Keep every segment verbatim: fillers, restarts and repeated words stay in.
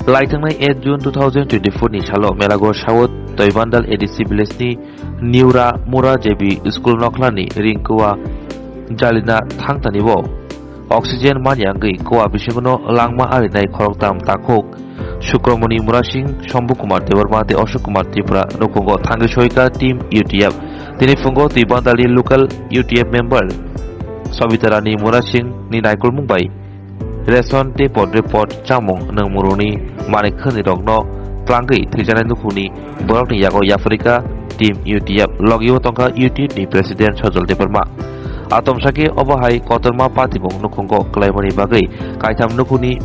Laithangnai eight June two thousand twenty-four ni salo Melagor South Toibandal A D C village ni Niura Mura J B school nokhlani ringkua jalina thangtani bo oxygen manya wngwi kua bisingono langma arinai khoroktham takhuk Sukromoni Murasing, Shombu Kumar Debbarma tei Ashok Kumar Tripura nukhungo thangwi soika team U T F. Tini phungo Twibandalni local U T F member Sobita Rani Murasing ni naikolmung bai ration tei podre pod chamung nwngmungrokni manwi khwnwi rokno twlangwi thwijaknai nukhungni borokni yago yapharika team U T F, logio tongkha U T F ni president Sojol Debbarma. Atomsake obo hai kotorma patibung nukhungo kwlaimani bagwi kaitham nukhungni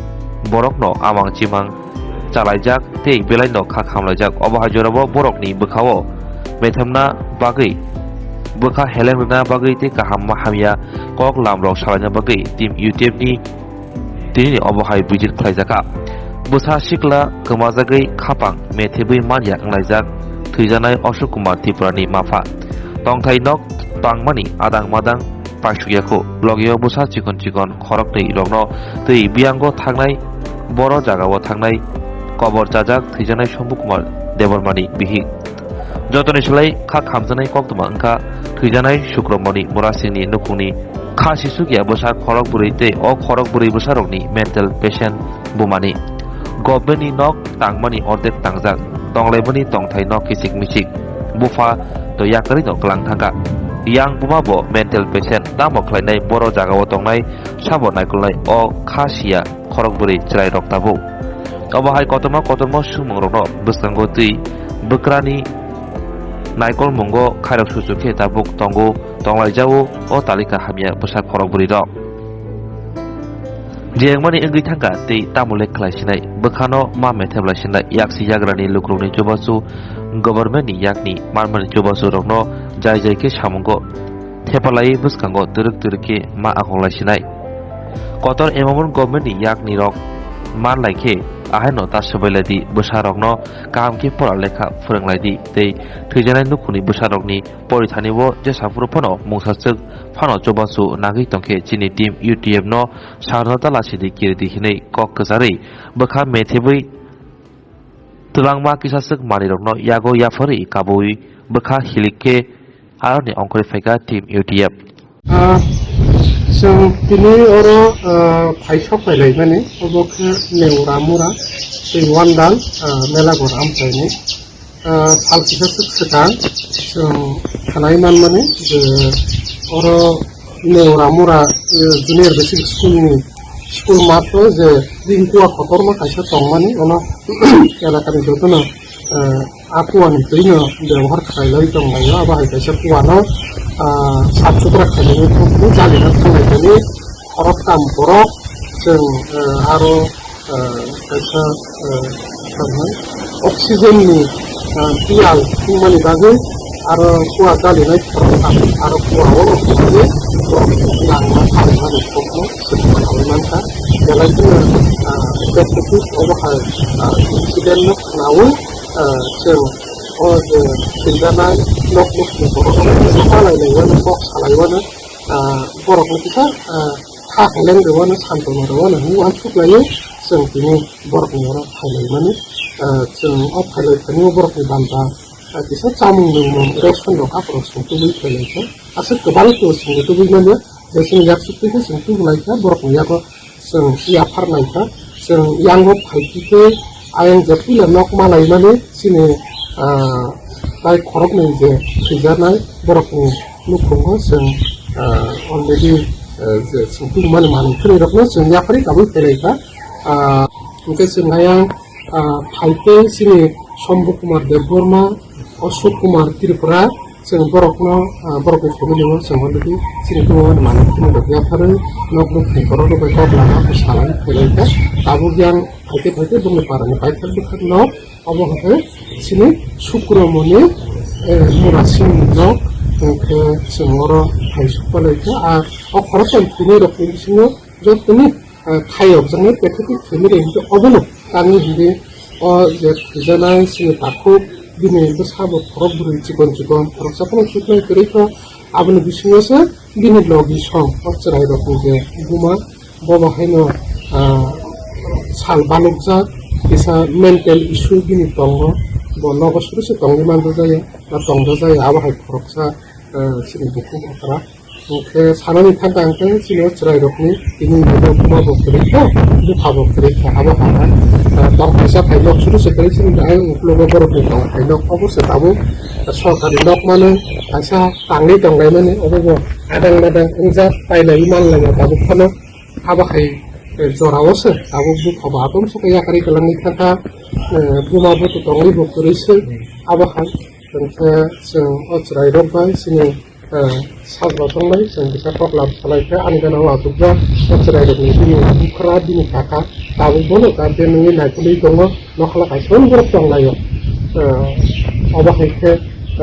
borokno amang chimang chalaijak tei belaino kha khamlaijak. Obo hai jorabo borokni bwkhao methamna bagwi, bwkha heleng rwna bagwi tei kaham hamya kok lamrok salaina bagwi team U T F ni tinini obo hai visit khlaijakha. Bwsa sikla kwmajagwi khapang methebwi manya wnglaijak thwijaknai Ashok Kumar Tripurani mapha. Tongthai nok tangmani adang madang paisukya kho. Logio bwsa chikon chikon khoroknwi rokno twi biyango thangnai, boro jagao thangnai kobor chajak thwijaknai Shombu Kumar Debbarmani bihik. Jotoni slai kha khamjaknai koktwma wngkha thwijaknai Sukromoni Murasingni nukhungni kha sisukya bwsa khorok bwrwi tei o khorok bwrwi bwsarokni mental patient bumani. Government ni nok tangmani ordek tangjak, tonglaimani tongthai nok kichik michik. Bupha to yakarino kwlang thangkha. Yang buma bo mental patient tamo khlainai boro jagao tongnai sabo naikolnai o kha siya khorok bwrwi chwrairok tabuk. Obo hai kotorma kotorma sumung rokno bwskango twi bwkrani naikolmungo khairok suchuk khe tabuk tongo tonglaijao o talika hamya bwsa khorok bwrwi rok. Jeyangmani wngwi thangkha tei tamo le khlai sinai, bwkhano ma methep lai sinai, yaksi yagrani lukurokni chubachu, government ni yakni manmani chubachu rokno jai jai khe samungo thepalai bwskango twrwk twrwk khe ma akhok lai sinai. Kotor emamon government ni yakni rok man lai khe ahaino ta swbai lai di, bwsa rokno kaham khe pora lekha phwrwng lai di tei thwijaknai nukhungni bwsa rokni porithani o jesa phuru phano mungsa swk phano chubachu nagwi tongkhe chini team U T F no sarno ta lasi di kiri di hinwi kok kwcharwi bwkha methebwi twlangma kisa swk manwi rokno yago yapharwi kabui bwkha hilik khe aroni ongkhorwi phaikha team U T F. Ah, chwng tini oro, ah, phaisok pailaimani, obo khe Neura Mura, tei Wandal, ah, Melagor amchaini. Ah, sal kisa swk swkang chwng khanai manmani je oro Neura Mura, eh, Junior Basic School ni school math o je ringkua kotorma kaisa tongmani, ono elakani jotono, eh, a kuani twino bebohar khlailai tonglaio, abo hai kaisa kuano, ah, sap sutra khlainani thokno jalina thanglaimani khoroktham borok chwng, eh, aro, eh, kaisa, eh, tamo oxygen ni, eh, piyal thwngmani bagwi aro kua jalinai khoroktham aro kua o thwngmani borok langma khaimani thokno swkang khaui mankha. Belai kheno, ah, obo hai, ah, incident no khnaui, ah, chwng o je thwijanai nok nukni borok rok kok salaiwano, ah, borok no kisa, ah, kha heleng rwano, santona rwano hinwi uansuk laio. Chwng tini borok ni oro phailaimani, ah, chwng o phailai phani o borok ni banta, ah, kisa chamung nwngmung ration rok aphuru chwng tubui phailaikha. Aswk kwbangma chwng tubui manya, je chini yak sukti khe chwng tubulaikha borok ni yago. Chwng yaphar naikha, chwng yango phaikhe khe ayang je puila nok malaimani chini, ah, tai khoroknwi je thwijaknai borokni nukhungo chwng, ah, already, ah, je chwng tubumani manwi khwnwi rokno chwng yapharwi kabui phailaikha. Ah, hwnkhe chwng ayang, ah, phaikhe chini Sombu Kumar Debbarma, Ashok Kumar Tripura, chwng borokno, ah, borokni family o chwng already chini tubumani manwi khwnwi rok yapharwi nok nukni borok rok bai kok lama khe salai phailaikha. Tabuk yang phaikhe phaikhe bongni parani paithak bwkhak nok obo hwnkhe chini Sukromoni, eh, Murasing nok hwnkhe chwng oro phaisuk palaikha. Ah, o khoroktham thwinai rokni bisingo jotoni ah, khaiyokjaknai pathetic family hinkhe obono tangwi hinkhe o je thwijanai chini takhuk bini bwsabo khorok bwrwi chikon chikon khoroksa phano chuknai kwrwi kho. Aboni bisingo se bini logi song o chwrairokni je buma bobo haino, ah, sal balukjak kisa mental issue bini tongo, bo nogo suru se tongwi manjak jaya, na tongjakjaya, abo hai khoroksa, eh, chini bukhuk okra. Hwnkhe sanani thangkha hwnkhe chini o chwrairokni tini buma bo kwrwi kha, bupha bo kwrwi kha, abo hai, eh, tong kaisa phainok suru se kwrwi chini ayang uklogo borokni tong phainok obo se tabuk sorkari nok mano kaisa tangwi tonglaimani obo bo adang madang wngjak pailaiwi manlaiya tabuk phano. Abo hai, eh, jorao se tabuk bupha bo atom saka yakarwi kwlangwi thangkha, eh, buma bo to tongwi bo kwrwi se abo hai. Hwnkhe chwng o chwrairok bai chini, eh, sajla tongnai chwng bisa koklam salai khe ani gana o achukjak o chwrairokni bini bukhra bini kaka tabuk bono guardian wngwi naikolwi tongo nokhala kaisa borok tonglaio. Eh, obo hai khe,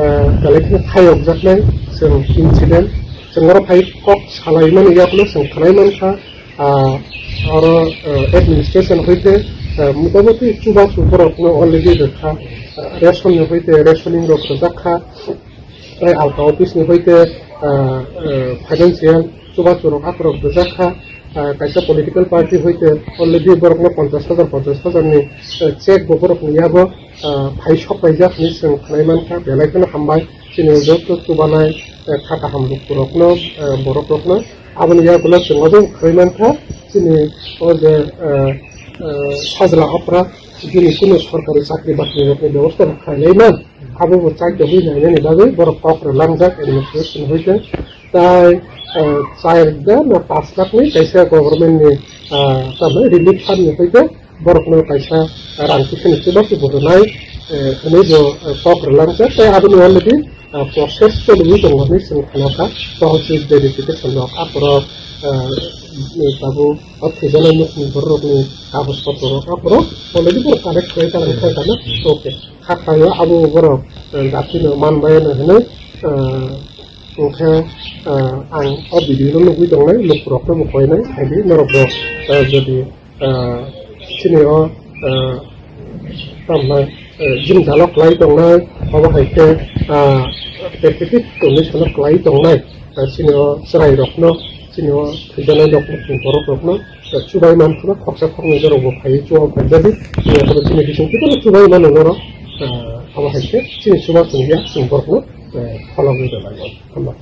eh, belai kheno khayokjaknai chwng incident. Chwng oro phai kok salaimani yakulo chwng khwnai mankha, ah, oro, eh, administration hoite, eh, motamoti chubachu borokno already rwkha, eh, ration ni hoite rationing rok rwjakha, tei alka office ni hoite, eh, eh, financial chubachu rok akorok rwjakha, eh, kaisa political party hoite already borokno ponchash hajar, ponchash hajar ni, eh, check bo borokni yabo, eh, phai sok paijak hinwi chwng khwnai mankha, belai kheno hambai. Chini joto chubanai, eh, kha kaham rokno, eh, borok rokno. Aboni yagulo chwng obo khwlai mankha, chini o je, eh, eh, sajla opra, bini kunu sorkari chakri bakri rokni bebosta khailai man. Abo bo chai tongwi nainani bagwi borok kok rwlangjak administration hoite. Tai, eh, chai da na pas lakh ni kaisa government ni, eh, tamo relief fund ni hoite. Borokno kaisa rang kisini chubachu bo rwnai, eh, hwnwi bo, eh, kok rwlangjak. Tei aboni already, eh, process choliwi tongo hinwi chwng khna kha. Tohsil verification rok aphuru, eh, tabuk o thwijaknai nukni bororokni kagoj potro rok aphuru already borok collect khlai ta kha kha. Okay. Kha khaio abo borok, eh, daphino manbai hwnwi, eh, hwnkhe, eh, ang o video no nugwi tongnai, lukurokno bo koinai, haidi norokbo, eh, jodi ah, chini o, ah, tamo hwnai, eh, jini dalok kwlai tongnai, obo hai khe, ah, pathetic condition o kwlai tongnai, ah, chini o chwrai rokno, chini o thwijaknai rokno, borok rokno, ah, chubai mankhuma khoksa khoknwi jorok bo phaiwi chuba phaijadi, chini obo chini bising khe chubai mano norok, ah, obo hai khe chini chuba chwngya chwng borokno, eh, kholobwi rwlaio. Hambai.